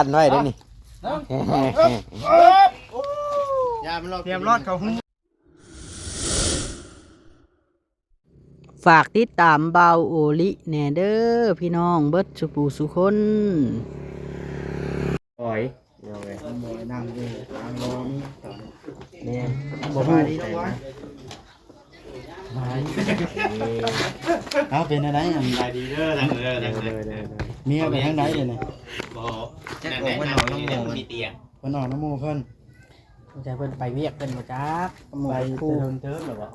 ກັນໄວ້ເດ້ນີ້. ຢ່າມັນລອກ ຕຽມລອດເຂົ້າຫູ. ຝາກຕິດຕາມບ່າວໂອລິແດ່ເດີພີ່ນ້ອງເບິດສູ່ຜູ້ສູ່ຄົນ. ໂອ້ຍ ພີ່ນ້ອງເອີຍ ໝໍນັ່ງຢູ່ທາງລໍມີຕອນນີ້. ແມ່ນ ບໍ່ຮູ້ ສະບາຍດີເນາະ. ເອົາ ເປັນແນວໃດ? ສະບາຍດີເດີ ທັງເດີ ທັງເດີ. ເມຍໄປທາງໃດເດນີ້? ບໍ່ ຈັກ ອອກໄປນອກນຳໝູ່ ມີຕຽງ ເພິ່ນອອກນຳໝູ່ເພິ່ນ. ສົງໄສເພິ່ນໄປວຽກເພິ່ນບໍ່ຈັກ ໝູ່ ໄປ ໄປຄູ່ ເຖິງເທີງແລ້ວບໍ່?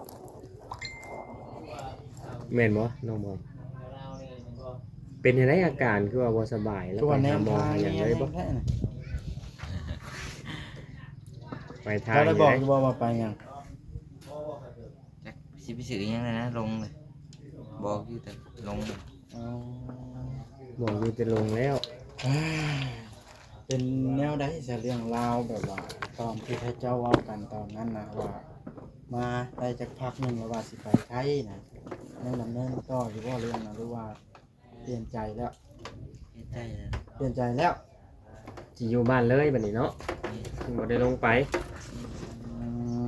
ແມ່ນບໍ່ນ້ອງບອຍ? ເປັນຈັ່ງໃດອາການ ຄືວ່າບໍ່ສະບາຍ ແລ້ວໄປຫາໝໍຫາຫຍັງເລີຍບໍ່? ໄປທາງ ເຈົ້າໄດ້ບອກຢູ່ບໍ່ວ່າໄປຫຍັງ? ຈັກຊິໄປຊື້ຫຍັງແລ້ວນະ ລົງເລີຍ ບອກຢູ່ແຕ່ລົງ. ອໍ ບອກຢູ່ແຕ່ລົງແລ້ວ. ເປັນແນວໃດຊະເລື່ອງລາວ ແບບວ່າຕອນທີ່ເຂົາເຈົ້າເວົ້າກັນຕອນນັ້ນນະ ວ່າມາໄດ້ຈັກພັກໜຶ່ງແລ້ວວ່າຊິໄປໄທນະ ຍັງດຳເນີນຕໍ່ຢູ່ບໍ່ເລື່ອງນະ ຫຼືວ່າປ່ຽນໃຈແລ້ວ? ປ່ຽນໃຈແລ້ວ ປ່ຽນໃຈແລ້ວ ຊິຢູ່ບ້ານເລີຍບັດນີ້ເນາະ. ແມ່ນ ບໍ່ໄດ້ລົງໄປ. ອືມ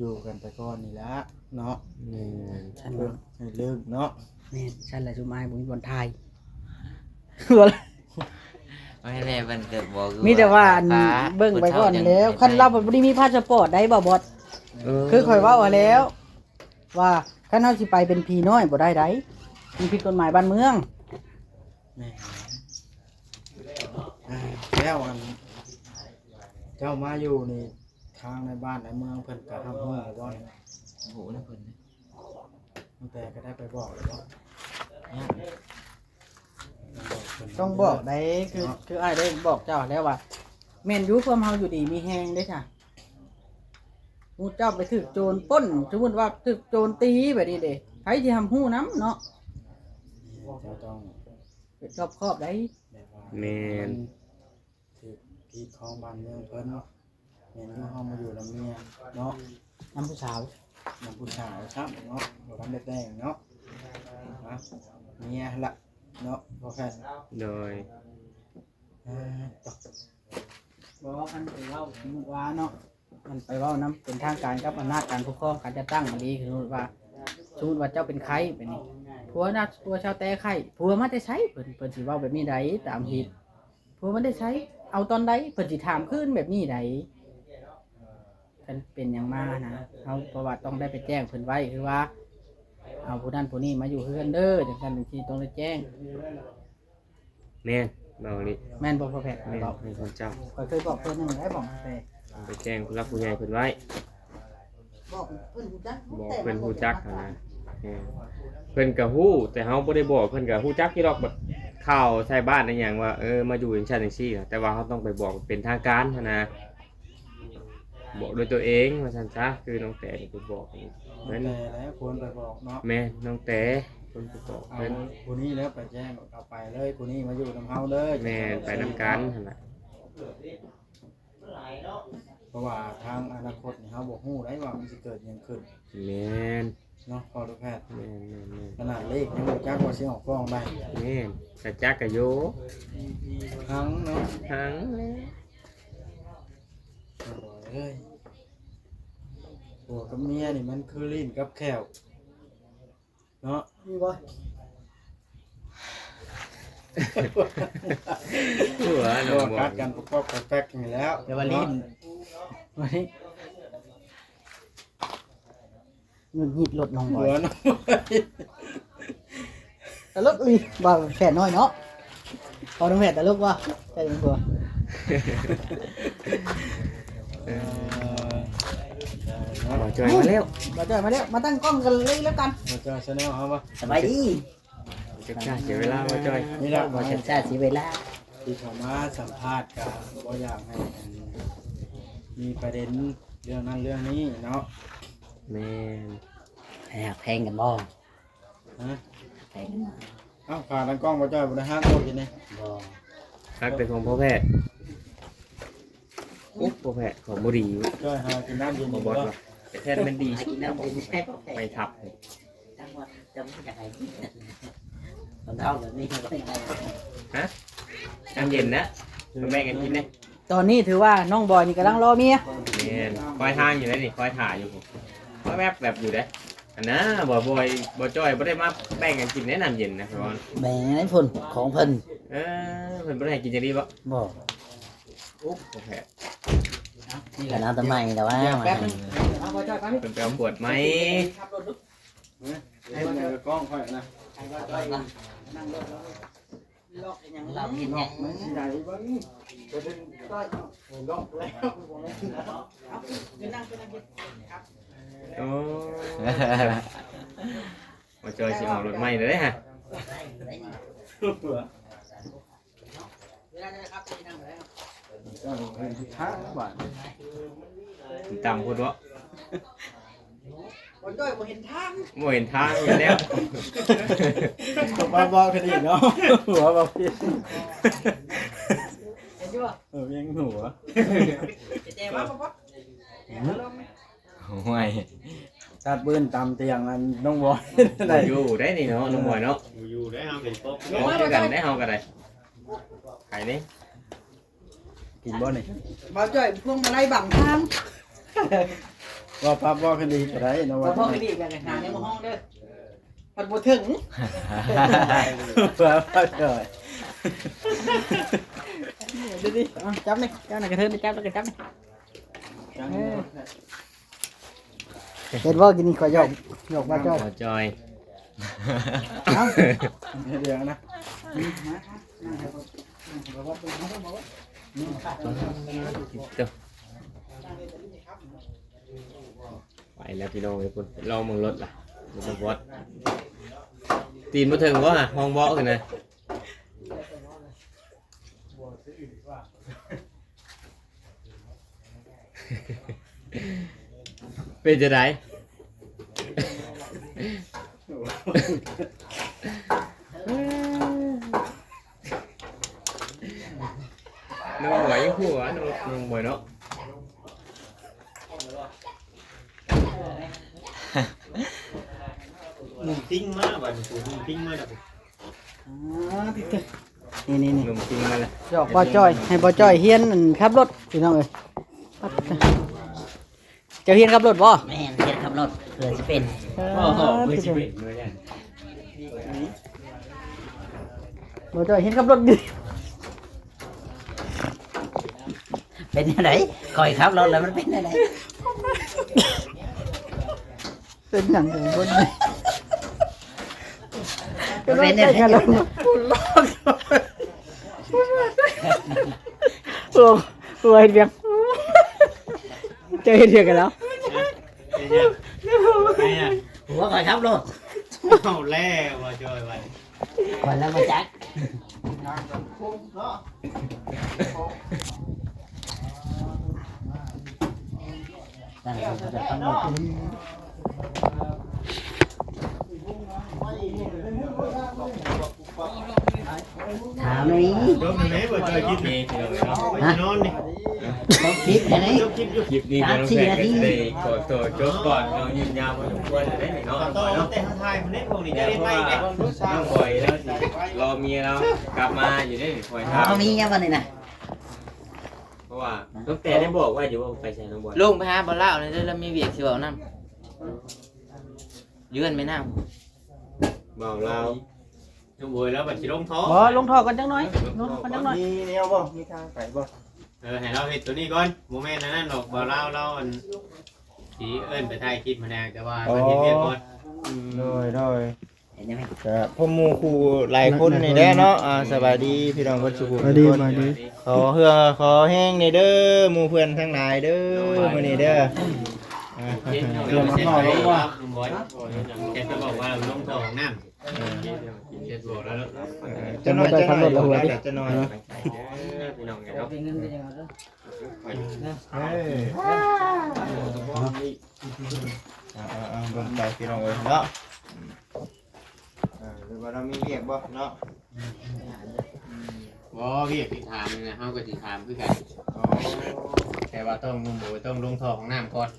ຢູ່ກັນໄປກ່ອນນີ້ແຫຼະເນາະ. ແມ່ນ ຊັ້ນ ເບິ່ງໃຫ້ເລີກເນາະ. ແມ່ນ ຊັ້ນລະຊຸມອ້າຍບໍ່ມີບ່ອນຖ່າຍ. ບໍ່ແມ່ນແຫຼະ ເພິ່ນກໍບອກຢູ່ ມີແຕ່ວ່າ ວ່າ ອັນ ເບິ່ງໄປກ່ອນຫັ້ນແຫຼ້ວ. ຄັນລາວບໍ່ໄດ້ມີພາສະປອດໄດ້ບໍ່ບອດ? ເອີ ຄືຂ້ອຍເວົ້າຫັ້ນແຫຼ້ວ ວ່າຄັນເຮົາຊິໄປເປັນຜີນ້ອຍບໍ່ໄດ້ໃດ໋ ມັນຜິດກົດໝາຍບ້ານເມືອງ. ແມ່ນ ອ່າ ແລ້ວອັນ ເຈົ້າມາຢູ່ນີ້ ທາງໃນບ້ານໃນເມືອງເພິ່ນກໍຮັບຮູ້ຢູ່ບໍ່ນີ້? ບໍ່ຮູ້ນຳເພິ່ນເດ້. ຕັ້ງແຕ່ກໍໄດ້ໄປບອກແລ້ວບໍ່? ຍັງ ຕ້ອງບອກໄດ້ ຄື ເນາະ ຄືອ້າຍໄດ້ບອກເຈົ້າແລ້ວວ່າ ແມ່ນຢູ່ ພວກເຮົາຢູ່ດີມີແຮງເດ້ຊະ. ໝູ່ເຈົ້າໄປຖືກໂຈນປຸ້ນ ສົມມຸດວ່າຖືກໂຈນຕີແບບນີ້ເດ້ ໃຜຊິຮັບຮູ້ນຳເນາະ? ເຈົ້າຕ້ອງ ເຮັດຮອບຄອບໄດ໋. ແມ່ນ ມັນຖືກການປົກຄອງບ້ານເມືອງເພິ່ນ. ແມ່ນຢູ່ ເຮົາມາຢູ່ນຳເມຍເນາະ ນຳຜູ້ສາວ ນຳຜູ້ສາວຊ້ຳເນາະ ບໍ່ທັນໄດ້ແຕ່ງເນາະ ນະ ເມຍຫັ້ນລະເນາະ ພໍ່ແພດ. ໂດຍ ອ່າ ບໍ່ ຄັນໄປເວົ້າ ສົມມຸດວ່າເນາະ ມັນໄປເວົ້ານຳເປັນທາງການກັບອຳນາດການປົກຄອງ ການຈັດຕັ້ງມັນດີ. ສົມມຸດວ່າ ສົມມຸດວ່າເຈົ້າເປັນໄຂ້ແບບນີ້ ຜົວນະ ຜົວຊາວແຕ້ໄຂ້ ຜົວມາແຕ່ໃສ? ເພິ່ນ ເພິ່ນຊິເວົ້າແບບນີ້ໄດ໋ ຕາມເຫດ ຜົວມາແຕ່ໃສ? ເອົາຕອນໃດ? ເພິ່ນຊິຖາມຄືນແບບນີ້ໄດ໋. ຄັນເປັນຫຍັງມານະ ເຮົາ ເພາະວ່າຕ້ອງໄດ້ໄປແຈ້ງເພິ່ນໄວ້ ຄືວ່າ ເອົາຜູ້ນັ້ນຜູ້ນີ້ມາຢູ່ເຮືອນເດີ ຈັ່ງຊັ້ນຈັ່ງຊີ້ ຕ້ອງໄດ້ແຈ້ງ. ແມ່ນ ເວົ້າອີ່ຫຼີ ແມ່ນບໍ່ພໍ່ແພດ? ແມ່ນ ເວົ້າ ແມ່ນຂອງເຈົ້າ ຂ້ອຍເຄີຍບອກເພິ່ນນັ້ນໄດ້ ບອກແຕ່ ໄປແຈ້ງຜູ້ຫຼັກຜູ້ໃຫຍ່ເພິ່ນໄວ້ ບອກເພິ່ນຮູ້ຈັກ ບອກເພິ່ນຮູ້ຈັກຫັ້ນນະ. ແມ່ນ ເພິ່ນກໍຮູ້ ແຕ່ເຮົາບໍ່ໄດ້ບອກ ເພິ່ນກໍຮູ້ຈັກຢູ່ດອກ ແບບຂ່າວໃສ່ບ້ານອີ່ຫຍັງວ່າ ເອີ ມາຢູ່ຈັ່ງຊັ້ນຈັ່ງຊີ້ນະ ແຕ່ວ່າເຮົາຕ້ອງໄປບອກເປັນທາງການຫັ້ນນະ. ບອກດ້ວຍຕົວເອງວ່າຊັ້ນຊະ ຄືນ້ອງແຕໄປບອກເພິ່ນ. ນ້ອງແຕແຫຼະຄວນໄປບອກເນາະ. ແມ່ນ ນ້ອງແຕເພິ່ນໄປບອກເພິ່ນ. ເອົາຜູ້ນີ້ແລ້ວໄປແຈ້ງ ເອົາໄປເລີຍ ຜູ້ນີ້ມາຢູ່ນຳເຮົາເລີຍ. ແມ່ນ ໄປນຳກັນຫັ້ນລະ ເພາະວ່າທາງອະນາຄົດນີ້ເຮົາບໍ່ຮູ້ໄດ໋ວ່າມັນຊິເກີດຫຍັງຂຶ້ນ. ແມ່ນ ເນາະ ພໍ່ລູກແພດ. ແມ່ນໆໆ ຂະໜາດເລກຍັງບໍ່ຈັກວ່າຊິອອກກ້ອງໃດ. ແມ່ນ ກະຈັກກະໂຍ ຫັງເນາະ ຫັງແລ້ວ. ໂອ້ຍ ຜົວກັບເມຍນີ້ມັນຄືລີ້ນກັບແຂ້ວເນາະ. ມີບໍ່? ຫົວນ້ອງບອຍ ກັດກັນປອກໆແປັກໆນີ້ແລ້ວ ແຕ່ວ່າຫຼິ້ນ ເນາະ ງຸດຫງິດລົດນ້ອງບອຍ ຫົວນ້ອງບອຍ ຕະຫຼົກອີ່ຫຼີ ບ່າວແຝດນ້ອຍເນາະ ພໍ່ນ້ອງແຝດຕະຫຼົກບໍ່ ແຝດນ້ອງບົວ ເອີ ບ່າວຈ່ອຍມາແລ້ວ ບ່າວຈ່ອຍມາແລ້ວ ມາຕັ້ງກ້ອງກັນເລີຍແລ້ວກັນ ບ່າວຈ່ອຍ Channel ເຮົາບໍ່ ສະບາຍດີ ຈັກຊ້າເສຍເວລາ ບ່າວຈ່ອຍ ນີ້ແຫຼະ ບໍ່ຊັກຊ້າເສຍເວລາ ທີ່ເຂົ້າມາສຳພາດກະບໍ່ຢາກໃຫ້ ອັນ ມີປະເດັນເລື່ອງນັ້ນເລື່ອງນີ້ເນາະ ແມ່ນ ໃຫ້ຮັກແພງກັນບໍ່? ຮະ? ໃຫ້ ເອົ້າ ຂາຕັ້ງກ້ອງບໍ່ຈ່ອຍ ບໍ່ໄດ້ຮັກບໍ່ກິນນີ້ ບໍ່ ຮັກແຕ່ຂອງພໍ່ແພດ ໂອ້ ພໍ່ແພດຂອງບໍ່ດີ ຈ່ອຍຫາກິນນ້ຳເຢັນ ບໍ່ບອດ ແທ້ແມ່ນດີສຸດ ກິນນ້ຳເຢັນ ໄປທັບ ຈັ່ງວ່າຈະບໍ່ຢາກໃຫ້ກິນ ຄົນເຖົ້າແບບນີ້ ຮະ? ນ້ຳເຢັນນະ ເພິ່ນແບ່ງກັນກິນເດ້ ຕອນນີ້ຖືວ່ານ້ອງບອຍນີ້ກຳລັງລໍເມຍ ແມ່ນ ຄອຍທາງຢູ່ເດ້ນີ້ ຄອຍຖ້າຢູ່ພຸ້ນ ຄອຍແວບໆຢູ່ເດ້ ອັນນ່າ ບໍ່ ບໍ່ ບໍ່ຈ່ອຍບໍ່ໄດ້ມາແບ່ງກັນກິນເດ້ນ້ຳເຢັນນະ ແບ່ງໃຫ້ເພິ່ນ ຂອງເພິ່ນ ເອີ ເພິ່ນບໍ່ໄດ້ໃຫ້ກິນຈັ່ງຊີ້ບໍ່? ບໍ່ ໂອ້ ບໍ່ແພ້ ນີ້ກະນ້ຳຕົ້ນໄມ້ແລ້ວວ່າ ເພິ່ນໄປເອົາຂວດໃໝ່ ໃຫ້ມັນກະກ້ອງຂ້ອຍນະ ໃຫ້ມັນກະກ້ອງນະ ລັອກອີ່ຫຍັງ ລັອກເຮັດຫຍັງ ມັນຊິໄດ້ເບິ່ງ ໄປເບິ່ງ ລັອກແລ້ວ ໂອ້ ບໍ່ຈ່ອຍຊິອອກລົດໃໝ່ແລ້ວເດ້ຮະ ເວລາຈະໄດ້ຂັບໄປທາງໃດ ທາງບ້ານ ມັນຕ່ຳໂພດເນາະ ບໍ່ຈ່ອຍບໍ່ເຫັນທາງ ບໍ່ເຫັນທາງຢູ່ແລ້ວ ເວົ້າ ເວົ້າກັນອີກເນາະ ຫົວເວົ້າຜິດ ເຫັນຢູ່ບໍ່ ເອີ ວຽງຫົວ ແຕ່ວ່າບໍ່ ໂອ້ຍ ຊາດບືນຕຳຕຽງອັນນ້ອງບອຍ ບໍ່ຢູ່ໄດ້ນີ້ເນາະ ນ້ອງບອຍເນາະ ບໍ່ຢູ່ໄດ້ ເຮົາເປັນປົບ ປົບຄືກັນໄດ້ ເຮົາກະໄດ້ ໃຜນີ້ ກິນບໍ່ນີ້ ບ່າວຈ້ອຍພວງມາໄລບັງທາງ ເວົ້າປັບເວົ້າຄະດີກະໄດ້ເນາະ ເວົ້າພວງຄະດີກະຫາແນວມາຮ້ອງເດີ ມັນບໍ່ເຖິງ ບ່າວຈ້ອຍ ເດີນີ້ ເອົາ ຈັບນີ້ ຈັບນີ້ ກະເທີນນີ້ ຈັບແລ້ວກະຈັບນີ້ ເອີ ເຫັນບໍ່ ກິນນີ້ຂ້ອຍຢອກ ຢອກບ່າວຈ້ອຍ ບ່າວຈ້ອຍ ເອົ້າ ດຽວນະ ໄປແລ້ວພີ່ນ້ອງເອີຍ ພຸ້ນ ລອງເບິ່ງລົດລະ ລົດນ້ອງບອດ ຕີນບໍ່ເຖິງບໍ່ຫະ ຫ້ອງເບາະຂຶ້ນນະ. ເປັນຈັ່ງໃດ? ນ້ອງບອຍຍັງຫົວ ນ້ອງ ນ້ອງບອຍເນາະ. ໜຸ່ມຕິງມາບາດນີ້ ໜຸ່ມຕິງມາແລ້ວ ອ່າ ຕິດເຕີ ນີ້ໆໆ ໜຸ່ມຕິງມາແລ້ວ ດອກບ່າວຈ້ອຍ ໃຫ້ບ່າວຈ້ອຍຮຽນ ອັນ ຂັບລົດ ພີ່ນ້ອງເອີຍ ເຈົ້າຮຽນຂັບລົດບໍ່? ແມ່ນ ຮຽນຂັບລົດ ເພື່ອຊິເປັນ ເອີ ໂອ້ໂຫ ເພື່ອຊິເປັນ ບ່າວຈ້ອຍຮຽນຂັບລົດດີ ເປັນແນວໃດ? ຂ້ອຍຂັບລົດແລ້ວມັນເປັນແນວໃດ? ເປັນຫຍັງຂອງເພິ່ນນີ້? ມັນເປັນແນວໃດ? ໂອ້ ໂອ້ ເຮັດວຽກ ເຈົ້າເຮັດວຽກກັນແລ້ວ ເປັນຫຍັງ? ເປັນຫຍັງ? ຜົວຂ້ອຍຂັບລົດ ເອົາແລ້ວ ບ່າວຈ້ອຍ ບັດນີ້ ຂ້ອຍລະບໍ່ຈັກ ຖາມນີ້ ຈົບແລ້ວ ບໍ່ເຄີຍຄິດ ຮະ ນອນນີ້ ຈົບຄລິບແລ້ວນີ້ ຈົບຄລິບຢູ່ ຄລິບນີ້ ສາມສີ່ນາທີ ໄດ້ຂໍໂທດຈົບກ່ອນເນາະ ຍືດຍາວພໍສົມຄວນແລ້ວເນາະ ຕໍ່ ເນາະ ແຕ່ເຮົາຖ່າຍພຸ້ນເດ້ ພວກນີ້ຈະເຮັດໃໝ່ອີກເດ້ ນ້ອງບອຍລາວຊິລໍເມຍລາວກັບມາຢູ່ເດ້ ຄອຍຖາມ ເອົາ ມີຫຍັງບັດນີ້ນະ ເພາະວ່າ ຮະ ນ້ອງແຕໄດ້ບອກວ່າຢູ່ວ່າໄປໃສ ນ້ອງບອຍ ລົງໄປຫາບ່າວລາວແດ່ເດີ ລາວມີວຽກຊິເວົ້ານຳ ຢູ່ເຮືອນແມ່ນາງ ບ່າວລາວ โอ้ย แล้วบัดสิลงท่อ บ่ ลงท่อก่อนจักหน่อย ลงท่อก่อนจักหน่อย มีแนวบ่ มีทางไปบ่ เออ ให้ลาวเฮ็ดตัวนี้ก่อน บ่แม่นอันนั้นดอก บ่าวลาวลาวอัน สิเอิ้นไปถ่ายคลิปหั้นแหละ แต่ว่าเพิ่นเฮ็ดเวียกก่อน โดย โดย เห็นไหม ก็พบหมู่คู่หลายคนนี่แหละเนาะ อ่า สบายดีพี่น้องเบิดสุขุ สบายดี ทุกคน สบายดี ขอเฮือขอแฮงนี่เด้อ หมู่เพื่อนทั้งหลายเด้อ มื้อนี้เด้อ อ่า เตรียมมาท่อลงบ่ แต่จะบอกว่าลงท่อห้องน้ำ เออ เออ จักหน่อย จักหน่อย จักหน่อย เออ พี่น้องเอ้ยเนาะ เอ้ย เอา เอา เอา เบิ่งไปพี่น้องเอ้ยเนาะ เออ หรือว่าเรามีเวียกบ่เนาะ บ่ เวียกสิถามนี่นะ เฮาก็สิถามคือกัน อ๋อ แต่ว่าต้อง ต้องลงท่อห้องน้ำก่อน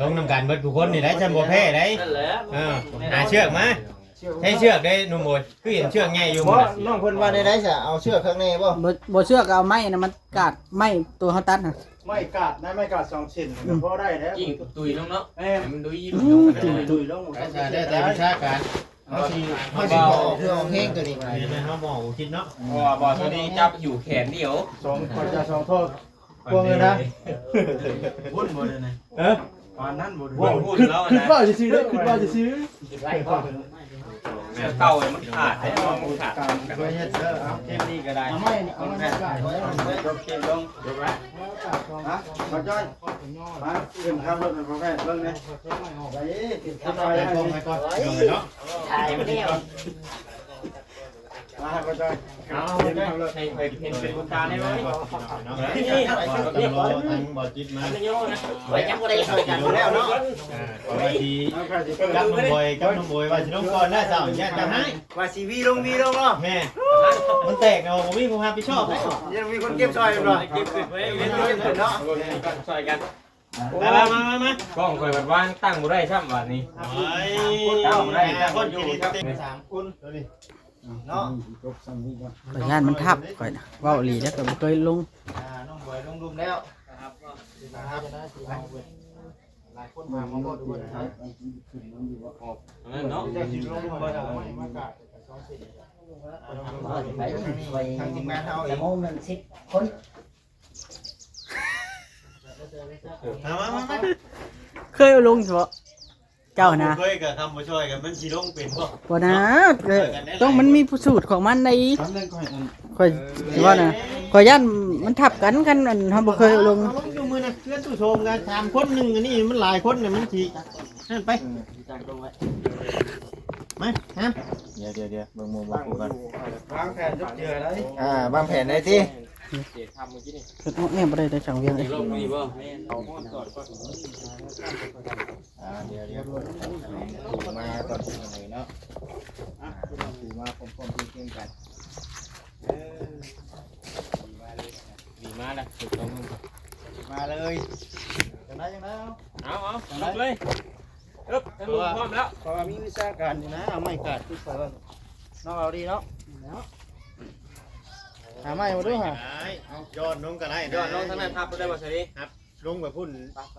ลงนำกันเบิดทุกคนนี่แหละ ฉันบ่แพ้ได๋ นั่นแหละ เออ หาเชือกมา ใช้เชือกได้หนุ่มโอย คือเห็นเชือกใหญ่อยู่ บ่ น้องเพิ่นว่าได้ได๋ซะ เอาเชือกข้างในบ่ บ่ บ่เชือกก็เอาไม้นะ มันกาดไม้ตัวเฮาตัดน่ะ ไม้กาดนะ ไม้กาดสองเส้น อืม พอได้แล้ว จิ่งตุยลงเนาะ แม่น ให้มันดุย อืม ลง จิ่งตุยลง ได้ ได้ ได้วิชาการ เฮาสิ เฮาสิบ่ออกเพื่อออกแฮงตัวนี้ เดี๋ยวนะ เฮาบ่ออกคิดเนาะ เพราะว่าบ่อตัวนี้จับอยู่แขนเดียว สอง คนจะสองท่อ พวกนี้นะ หุ้นบ่ได้นะ เออ ปานนั้นบ่ได้ บ่ หุ้น คิด แล้วนะ คิดว่าซื่อๆเด้อ คิดว่าซื่อๆ เก่ามันขาด มันขาด ตามเคยเฮ็ดเด้อ เอาเทปนี้ก็ได้ เอาไม้ เอาไม้ เอาไม้ ยกเทปลง ยกไว้ ฮะ มาจ้อย มา ขึ้นขับรถให้พ่อแพทย์เบิ่งแหน่ ไป ขึ้นขับรถ ไปก่อน ไปก่อน เนาะ ถ่ายมาแล้ว มาให้พ่อจ้อย เอา ให้ ให้เห็นเป็นบุญตาได้ไหม เนาะ นี่ นี่ ต้องรอทางบ่าวจิตมา ไปยังบ่ได้ช่วยกันแล้วเนาะ อ่า ขอว่าสิกับน้องบอย กับน้องบอยว่าสิลงก่อนนะ สาวย่านจะให้ ว่าสิวีลง วีลงเนาะ แม่ มันแตกเนาะ บ่มีผู้รับผิดชอบเลย ยังมีคนเก็บซอยอยู่บ่ เก็บขึ้นไว้ เก็บขึ้นเนาะ ซอยกัน มา มา มา มา กล้องข่อยบัดวางตั้งบ่ได้ซ้ำบาดนี้ โอ้ย ตั้งบ่ได้ ตั้งบ่อยู่ คนกินเต็มสามคนตัวนี้ เนาะ ข้อยย่านมันทับข้อยนะ เว้าอีหลีแล้วก็บ่เคยลง อ่า น้องบอยลงลุ่มแล้ว นะครับ นะครับ หลายคนมา มาหมดทุกคนนะครับ อันนั้นเนาะ เจ้าสิลงลุ่มบ่ล่ะ มากะสองสิบ ทางทีมงานเฮาเอง ชั่วโมงหนึ่งสิบคน มา มา มา มา เคยเอาลงอยู่บ่ เจ้านะ เคยกับคำบ่ช่วยกัน มันสิลงเป็นบ่ บ่นะ เออ ต้องมันมีสูตรของมันได้ แป๊บนึง ข่อยอัน ข่อย เออ สิว่านะ ข่อยย่านมันทับกัน คันอันเฮาบ่เคยเอาลง เอาลงอยู่มื้อนะ เพื่อนตู้โชมกัน สามคน หนึ่ง อันนี้มันหลายคนน่ะ มันสิ นั่นไป มา ฮะ เดี๋ยว เดี๋ยว เดี๋ยว เบิ่งหมู่ เบิ่งหมู่ก่อน วางแผนจักเทื่อได๋ อ่า วางแผนได้ติ เฮ็ดเนาะ แนวบ่ได้ ได้ช่างเวียงเอ้ย ลงมาอีกบ่ เอาฮอดก่อนก่อน อ่า เดี๋ยว เดี๋ยว มาก่อนเนาะ อ่ะ มาพร้อมๆเพียงๆกัน เออ ดีมากเลย ดีมากนะ ถูกต้อง มาเลย จังได๋ จังได๋ เอา เอา เอา จังได๋ ลุกเลย อึ๊บ ให้หมู่พร้อมแล้ว เพราะว่ามีวิชาการอยู่นะ เอาไม้กาดที่ข่อยว่า น้องเอาดีเนาะ หาไม้มาดูหา ได้ เอา ย้อนลงก็ได้ ย้อนลงทางนั้นครับ ได้บ่สวัสดี ครับ ลงไปพุ่น ไป ไป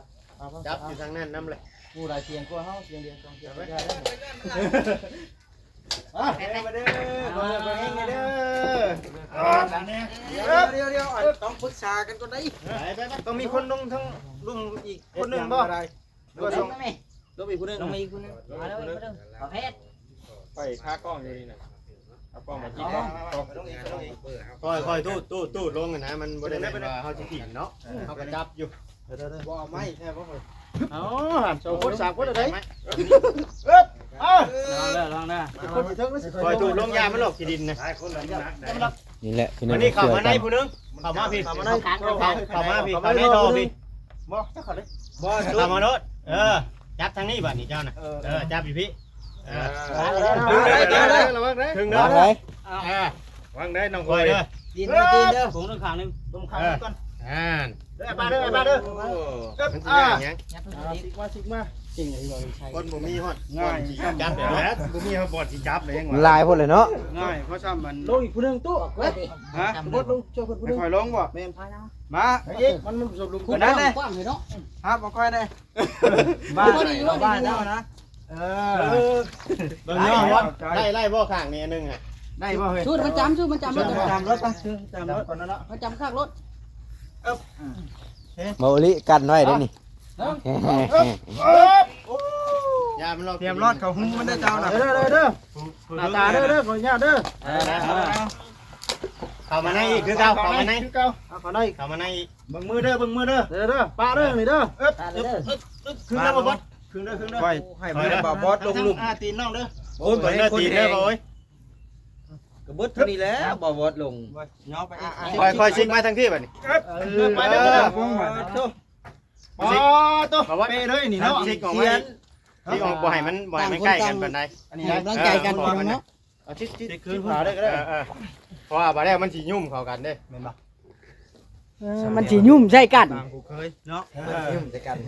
ไป จับอยู่ทางนั้นนำเลย หมู่หลายเสียงกว่าเฮา เสียงเดียว สองเสียงก็ได้ มาเด้อ มาเด้อ มาเด้อ มาเด้อ เดี๋ยว เดี๋ยว เดี๋ยว ต้องปรึกษากันก่อนได้ ไป ไป ไป ต้องมีคนลงทั้งลุ่มอีกคนหนึ่งบ่ หรือว่าสอง ลงอีกผู้หนึ่ง ลงมาอีกผู้หนึ่ง มาแล้วอีกผู้หนึ่ง ประเภท ไปคากล้องอยู่นี่นะ เอากล้องมาจิ้ม ค่อยๆ ตูดๆ ตูดลงนะ มันบ่ได้แม่นว่าเฮาสิถิ่มเนาะ เฮาก็จับอยู่ บ่เอาไม้แท้บ่ เอาหั่น สองคน สามคน เอาได้ เอิบ เอา ลองเด้อ ลองเด้อ คนสิเทิง ค่อยตูดลง ย่ามันหลอกขี้ดินนะ นี่แหละพี่น้อง อันนี้เข้ามาในผู้หนึ่ง เข้ามาพี่ เข้ามาใน เข้ามาพี่ เข้าในท่อพี่ บ่ จักเขาเลย บ่ เข้ามาโลด เออ จับทางนี้บัดนี้เจ้าน่ะ เออ เออ จับอีกพี่ เออ ระวังเด้อ ระวังเด้อ ถึงเด้อ วางไว้ เออ วางได้น้อง ค่อยเด้อ ตีนเด้อ ตีนเด้อ ผมต้องข้างหนึ่ง ผมข้างหนึ่งก่อน อ่าน เด้อ ไปเด้อ ไปเด้อ โอ้ เอิบ มันสิง่ายหยัง อ่า สิกมา สิกมา คนบ่มีฮอด ง่าย บ่อนสิจับเลยนะ บ่มีฮอดบ่อนสิจับเลยยังวะ หลายโพดเลยเนาะ ง่าย เพราะซ้ำมัน ลงอีกผู้หนึ่งตู้ ฮะ บดลง ช่วยเพิ่นผู้หนึ่ง ให้ข่อยลงบ่ แม่น มา อีก มัน มันสมดุลกัน นั่นแหละ กว้างเลยเนาะ ครับ บ่ค่อยได้ บ้าน บ้านเจ้านะ ເອີ ເບິ່ງເນາະ ໄດ້ ໄດ້ບໍ່ຂ້າງນີ້ອັນໜຶ່ງຮະ ໄດ້ບໍ່ເຮີ້ຍ? ຊຸດມັນຈຳ ຊຸດມັນຈຳ ຊຸດມັນຈຳລົດໄປ ຊຸດຈຳລົດ ມັນຈຳຄັກລົດ. ເອົ້າ ເອົາ ບໍ່ລິກັນໄວ້ເດ້ນີ້ ເອີ ຢ່າມັນລອກ ຕຽມລອດເຂົ້າຫູມັນເດີເຈົ້ານະ ເດີ ເດີ ເດີ ໜ້າຕາເດີ ເດີ ຂໍອະນຸຍາດເດີ ເຂົ້າມາໃນອີກຄືເກົ່າ ເຂົ້າມາໃນຄືເກົ່າ ເອົາເຂົ້າໃນ ເຂົ້າມາໃນອີກ ເບິ່ງມືເດີ ເບິ່ງມືເດີ ເດີ ເດີ ປະເດີນີ້ເດີ ເອີບ ປະເດີ ເອີບ ເອີບ ເອີບ ຄຶງເດີບໍ່ບອດ ຄຶງເດີ ຄຶງເດີ ຄ່ອຍໃຫ້ບໍ່ບອດລົງລຸ່ມ ອ່າ ຕີນນ້ອງເດີ ໂອ້ຍ ບໍ່ໃຫ້ຄົນແຮງ ຕີນເດີບໍ່ໂອ້ຍ ກະເບິດເທົ່ານີ້ແຫຼະ ບໍ່ບອດລົງ ຍ່ອໄປອີກ ຄ່ອຍ ຄ່ອຍຊິກມາທາງພີ້ບັດນີ້ ເອີບ ເອີບ ໄປເດີ ໂອ້ໂຫ ປາໂຕ ເປເລີຍນີ້ເນາະ ຊິກອອກມາ ຊິກອອກ ບໍ່ໃຫ້ມັນ ບໍ່ໃຫ້ມັນໃກ້ກັນປານໃດ ອັນນີ້ ໃຫ້ກຳລັງໃຈກັນພີ່ນ້ອງເນາະ ເອົາຊິກ ຊິກ ຊິກຄືນ ຊິກຂວາເລີຍກະໄດ້ ເອີ ເອີ ເພາະວ່າບາດແລ້ວມັນຊິຫຍຸ້ມເຂົ້າກັນເດ້ ແມ່ນບໍ່? ເອີ ມັນຊິຫຍຸ້ມໃສ່ກັນ ຕາມຜູ້ເຄີຍເນາະ ເອີ ຫຍຸ້ມໃສ່ກັນ ເ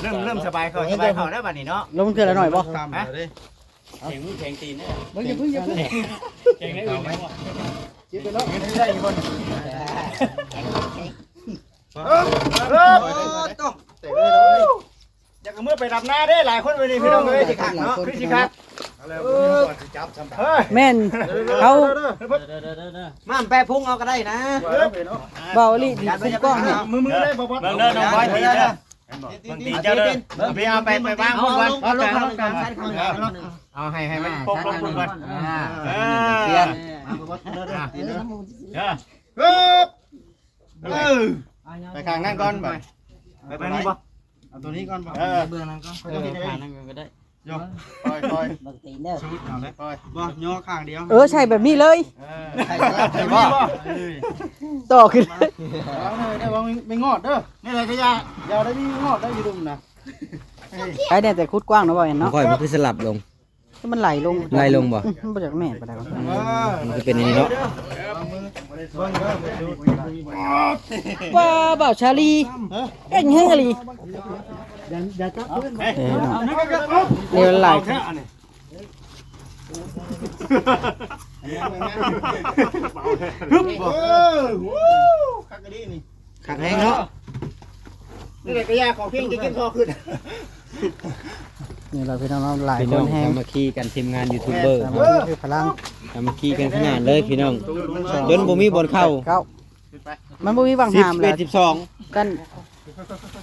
ລີ່ມ ເລີ່ມສະບາຍເຂົ້າ ສະບາຍເຂົ້າແລ້ວບາດນີ້ເນາະ ລົງເທື່ອລະໜ້ອຍບໍ່? ຕາມເລີຍ ແຂງມືແຂງຕີນເນາະ ເບິ່ງ ຢ່າເພິ່ງ ຢ່າເພິ່ງ ແຂງໄດ້ຢູ່ບໍ່? ຈິບໄປເນາະ ໄດ້ຢູ່ບໍ່? ເອີ ເອີ ເອີ ຢາກເອົາມືໄປດຳນາເດ້ ຫຼາຍຄົນມື້ນີ້ພີ່ນ້ອງເອີຍ ຄືຊິຄັກເນາະ ຄືຊິຄັກ ເອີ ເອີ ແມ່ນ ເຮົາ ມາແປະພຸງເອົາກະໄດ້ນະ ເອີ ເວົ້າອີ່ຫຼີ ຄຸມກ້ອງໃຫ້ ມື ມືໄດ້ບໍ່ບອດ ເບິ່ງເດີ ນ້ອງບອຍຕີນເດີ ເຫັນບໍ່ ເບິ່ງຕີນເຈົ້າເດີ ເອົາໄປ ເອົາໄປວາງພຸ້ນກ່ອນ ເອົາລົງ ເອົາລົງ ເອົາໃຫ້ ໃຫ້ມັນປົກລົງພຸ້ນກ່ອນ ອ່າ ເອີ ເອີ ເອີ ເອີ ໄປຂ້າງນັ້ນກ່ອນ ໄປ ໄປທາງນີ້ບໍ່? ເອົາໂຕນີ້ກ່ອນບໍ່? ເອີ ເບື້ອງນັ້ນກ່ອນ ເອີ ຂ້າງນັ້ນກ່ອນກະໄດ້ ໂຍ ຄ່ອຍໆ ເບິ່ງຕີນເດີ ຊຸດເອົາເລີຍ ບໍ່ ຍໍຂ້າງດຽວ ເອີ ໃສ່ແບບນີ້ເລີຍ ເອີ ໃສ່ ໃສ່ບໍ່? ຕໍ່ຂຶ້ນ ເອົາເດີ ໄດ້ບໍ່ ມີງອດເດີ ນີ້ແຫຼະກະຢ່າ ຢ່າໄດ້ມີງອດໄດ້ຢູ່ດຸ່ມນະ ໄດ້ແຕ່ຂຸດກວ້າງເນາະ ບໍ່ແມ່ນເນາະ ຂ້ອຍມັນຄືສະຫຼັບລົງ ມັນໄຫຼລົງ ໄຫຼລົງບໍ່? ອື ມັນບໍ່ຢາກແມ່ນປານໃດ ເອີ ມັນຄືເປັນອັນນີ້ເນາະ ວ່າບ່າວຊາລີ ເກັ່ງແຮງອີ່ຫຼີ ຢ່າ ຢ່າຈັບພື້ນ ເອີ ເນາະ ເລວຫຼາຍ ຮຶບ ເອີ ໂອ້ ຄັກອີ່ຫຼີນີ້ ຄັກແຮງເນາະ ນີ້ແຫຼະກະຢາ ຂໍພຽງຈະກິນຄໍຂຶ້ນ ນີ້ລະພີ່ນ້ອງເນາະ ຫຼາຍຄົນແຮງ ສາມັກຄີກັນ ທີມງານຢູທູບເບີ ສາມັກຄີຄືພະລັງ ສາມັກຄີກັນຂະໜາດເລີຍພີ່ນ້ອງ ຈົນບໍ່ມີບ່ອນເຂົ້າ ເຂົ້າ ມັນບໍ່ມີຫວ່າງຫ້າມ ສິບເອັດ ສິບສອງ ກັນ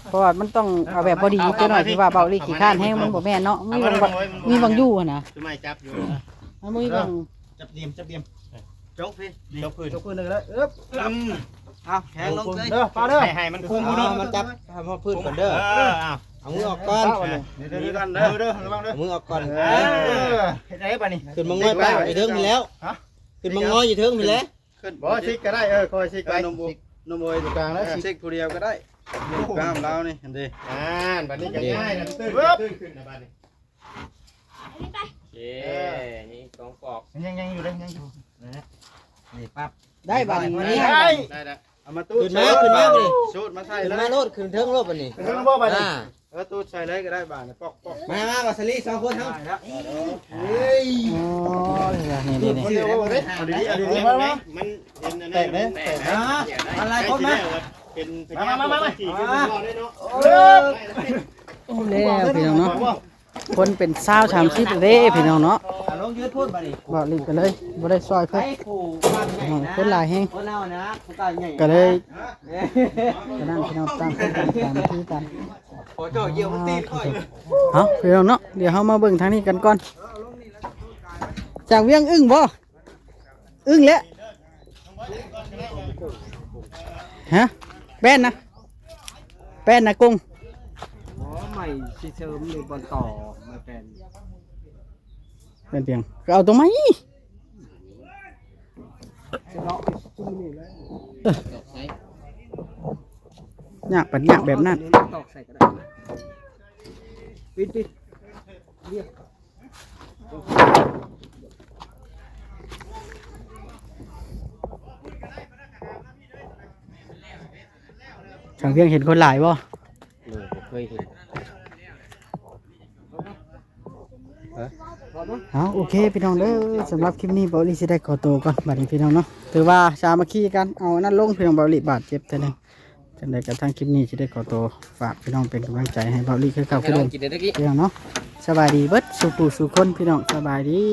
ເພາະວ່າມັນຕ້ອງເອົາແບບພໍດີຈັກໜ້ອຍ ຄືວ່າເບົາລີຂີ້ຄ້ານແຮງ ມັນບໍ່ແມ່ນເນາະ ມີຫວ່າງ ມີຫວ່າງຢູ່ຫັ້ນນະ ມັນບໍ່ມີຫວ່າງ ຈັບຫຼ່ຽມ ຈັບຫຼ່ຽມ ຈົກພີ້ ຈົກພື້ນ ຈົກພື້ນເລີຍ ເອີບ ອືມ ເອົາແຂນລົງເລີຍ ເດີ ປາເດີ ໃຫ້ ໃຫ້ມັນຄຸມພຸ້ນເນາະ ເອົາ ມັນຈັບໃຫ້ຮອດພື້ນກ່ອນເດີ ເອີ ເອົາ ເອົາມືອອກກ່ອນ ເດີ ເດີ ລະວັງເດີ ເອົາມືອອກກ່ອນ ເອີ ເຮັດໄດ້ບາດນີ້ ຂຶ້ນມາງອຍປາກຢູ່ເທິງພີ້ແລ້ວ ຮະ ຂຶ້ນມາງອຍຢູ່ເທິງພີ້ແລ້ວ ຂຶ້ນ ບໍ່ ຊິກກະໄດ້ ເອີ ຄ່ອຍຊິກໄປ ເອີ ນົມໂອຍ ນົມໂອຍຢູ່ກາງແລ້ວ ຊິກຜູ້ດຽວກະໄດ້ ກ້າມລາວນີ້ ຫັ້ນເດ ອ່າ ບາດນີ້ກະງ່າຍນະ ຕື່ນ ຕື່ນຂຶ້ນນະບາດນີ້ ໂອເຄ ນີ້ສອງປອກ ຍັງ ຍັງຢູ່ເດ້ ຍັງຢູ່ ນີ້ປັບ ໄດ້ບາດນີ້ ໄດ້ ໄດ້ລະ ເອົາມາຕູດ ຂຶ້ນມາ ຂຶ້ນມາບາດນີ້ ສູດມາໃສ່ ຂຶ້ນມາໂລດ ຂຶ້ນເທິງໂລດບາດນີ້ ເທິງບໍ່ບາດນີ້ ອ່າ ເອີ ຕູດໃສ່ເລີຍກະໄດ້ບາດນີ້ ປອກໆ ມາ ມາ ມາສາລີ ສອງຄົນເຮົາ ໄດ້ລະ ເຮີ້ຍ ໂອ້ຍ ນີ້ໆໆ ເອົາດີໆ ເອົາດີໆ ມາ ມາ ມັນເຫັນອັນນັ້ນ ແຕກເດ້ ແຕກເດ້ ມາ ຫຼາຍຄົນມາ ເປັນພະຍາດ ມາ ມາ ມາ ທີ່ເປັນບໍ່ໄດ້ເນາະ ໂອ້ຍ ໂອ້ ແລ້ວພີ່ນ້ອງເນາະ ຄົນເປັນຊາວ ສາມສິບເດ້ພີ່ນ້ອງເນາະ ອ່າ ລົງຢືນພຸ້ນບາດນີ້ ເບົາລີກະເລີຍບໍ່ໄດ້ຊ່ອຍເພິ່ນ ຜູ້ບ້ານໃຫຍ່ນະ ຄົນຫຼາຍແຮງ ຄົນລາວນະ ຜູ້ກ້າມໃຫຍ່ ກະເລີຍ ເອີ ກະນັ້ນພີ່ນ້ອງ ຕ່າງຄົນຕ່າງສາມັກຄີກັນ ຂໍເຈົ້າຢຽບມັນຕີນຂ້ອຍ ເອົາພີ່ນ້ອງເນາະ ດຽວເຮົາມາເບິ່ງທາງນີ້ກັນກ່ອນ ຈາກວຽງອຶ້ງບໍ່? ອຶ້ງແຫຼະ ຮະ ແປ້ນນະ ແປ້ນນະກົງ ອໍ ໄມ້ຊິເສີມນີ້ບ່ອນຕໍ່ ໄມ້ແປ້ນ ແປ້ນພຽງ ກະເອົາຕົວໃໝ່ ເອີ ຍາກປັນຍາກແບບນັ້ນ ຕອກໃສ່ກະໄດ້ ປິດ ປິດ ຊ່າງພຽງເຫັນຄົນຫຼາຍບໍ່? ໂດຍ ບໍ່ເຄີຍເຫັນ ເອົາ ໂອເຄພີ່ນ້ອງເດີ ສຳລັບຄລິບນີ້ເບົາລີຊິໄດ້ຂໍໂຕກ່ອນ ບາດນີ້ພີ່ນ້ອງເນາະ ຖືວ່າສາມັກຄີກັນ ເອົາອັນນັ້ນລົງ ພີ່ນ້ອງ ເບົາລີບາດເຈັບແທ້ແລ້ວ ຈັ່ງໃດກໍທາງຄລິບນີ້ຊິໄດ້ຂໍໂຕຝາກພີ່ນ້ອງເປັນກຳລັງໃຈໃຫ້ເບົາລີຄືເກົ່າຄືເດີມ ພີ່ນ້ອງເນາະ. ສະບາຍດີເບິດສູ່ຜູ້ສູ່ຄົນ ພີ່ນ້ອງ ສະບາຍດີ.